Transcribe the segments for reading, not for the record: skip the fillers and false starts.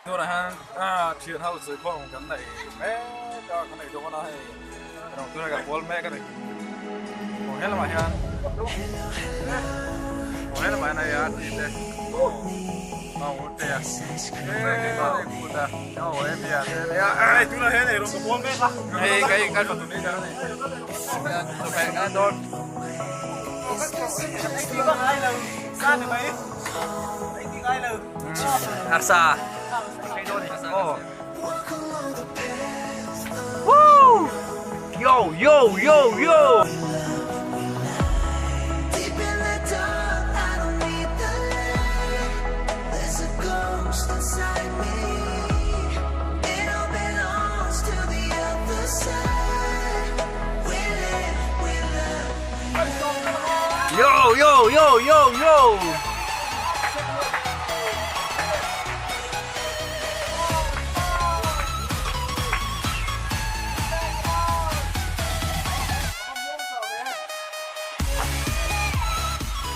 Tunah hian thian ho zui khawm kan nei mek a, kan nei dawn a hei tunah kan bual mek a ni. Aw he lamah hian aw he lamah hian hei a ti te aw aw te a he kut a aw he bia te hei tunah hian eirawng ka bual mek a hei kai kai fanu ni ta a ni chawhmeh kan en dawn. Arsa. Oh. Woo! Yo, yo, yo, yo! Yo, yo, yo, yo, yo!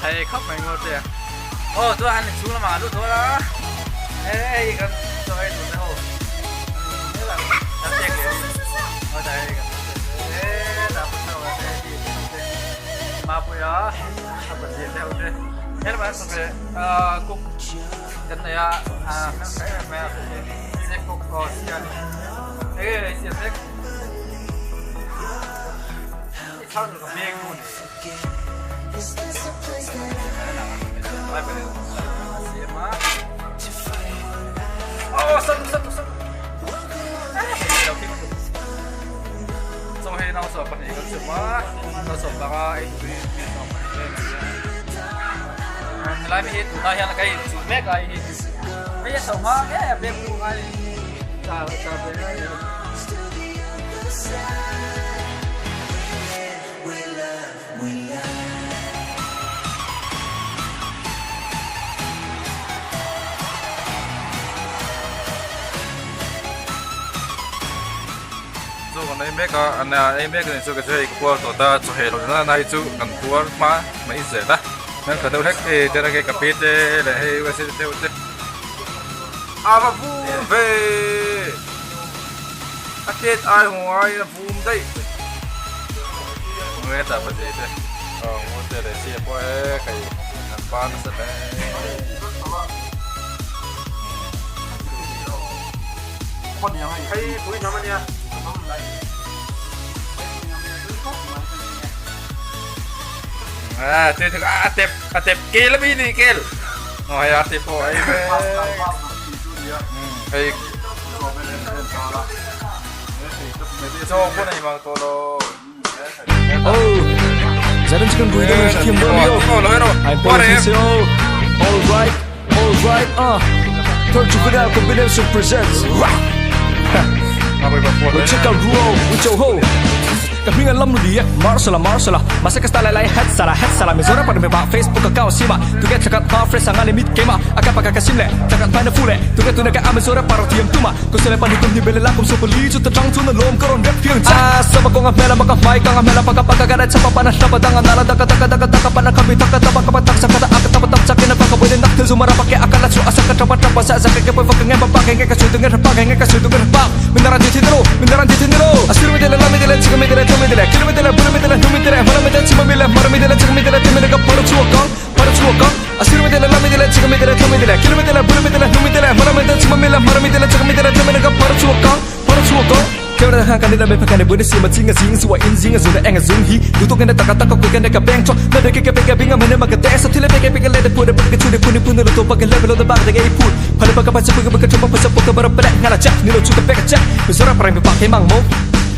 Hei khóc mày ngồi kìa. Ô, tôi ăn xuống là mà lúc thôi đó. Ê, ê, cần cho em tụi nó hồ. Mapuia a pathian te ho te helama hian sawmheh cook kan nei a hmeltha em em mai a sawmheh cook aw siam enge ei siam mek i thar ka beng nu ni siam a aw sat sat sat Chaw hei nau sawm pahnih kan chhum a, nau sawm panga ei turin mi sawm pahnih vel an ni a. Helai mi hi tunlai hian ka inchul mek a hei hi hei a chho hma ngei a beng bu ngai ta ta ve ngai a ni. Chu kan ei mek a, an ei mek a ni chu ka chu hei ka puar tawh ta chaw heh loh nana hi chu kan puar hma mai zel a hian ka deuh hlek hei te reng ka pi te leh hei usa te deuh te a va vum ve a tet ai hmu ai a vum daih nge ta pahnih te aw ngun te leh sia pawh e kai an pa nasa hle. Hei pui hnam ania. À, thế thì à tẹp à tẹp kel mi ni kel. Ngồi à tẹp po ai ve. Hei. Cho ko nei mang to lo. Oh, zarin chicken bui deuh in thiam dawn lio. I'm politics yo. All right, all right, Third Juvenile Combination presents. Lo check out ruo, u cho ho. Ka hming an lam li Marsala Marsala Mase ka style lai het sala het sala Mizoram par me ba Facebook account sima Tu ke thakat pa fresh anga limit kema Aka pa ka sim le thakat pa na fu le Tu ke tu na ka Mizoram par thiam tuma Ko sele pa ni tum ni bele la kum so pali chu ta chang chu na lom ka ron rap phiang cha Sama ko nga mela maka mai ka nga mela paka paka ka na chapa pa na hlapa danga nala daka daka daka daka pa na kami taka tapa ka pa tak sa kata aka tapa tap chak na pa ka boy nak thil zumara pa ke aka la chu asa ka trapa trapa sa sa ke ke pa ka nge pa pa ke nge ka chu tu nge pa ke nge ka chu tu nge pa min dara ti thi ro min dara ti thi ro asir mi dele la mi dele chik mi dele thu mi dele kil mi dele bul mi dele nu mi dele mara mi dele chima mi le mara mi dele chik mi dele ti mi le ka par chu ka par chu ka asir mi dele la mi dele chik mi dele thu mi dele kil mi dele bul mi dele nu mi dele mara mi dele chima mi le mara mi dele chik mi dele ti mi le ka par chu ka par chu ka Kevin han kan nila me phakan bu si ma chinga sing suwa in zinga zuna enga zung hi du to kene taka taka ku kene ka beng cho na de ke ke ke binga mene ma ka te sa thile pe ke pe ke le de pu de pu ke chu de pu ni pu ne lo to pa ke le lo de ba de ge pu pha le pa ka pa cha pu ka chu pa pa cha pu ka ba ra pa le nga la cha ni lo chu ka pe ka cha mi zora pa mi pa ke mang mo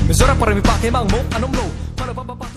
mi zora pa mi pa ke mang mo anom lo pa lo pa pa pa.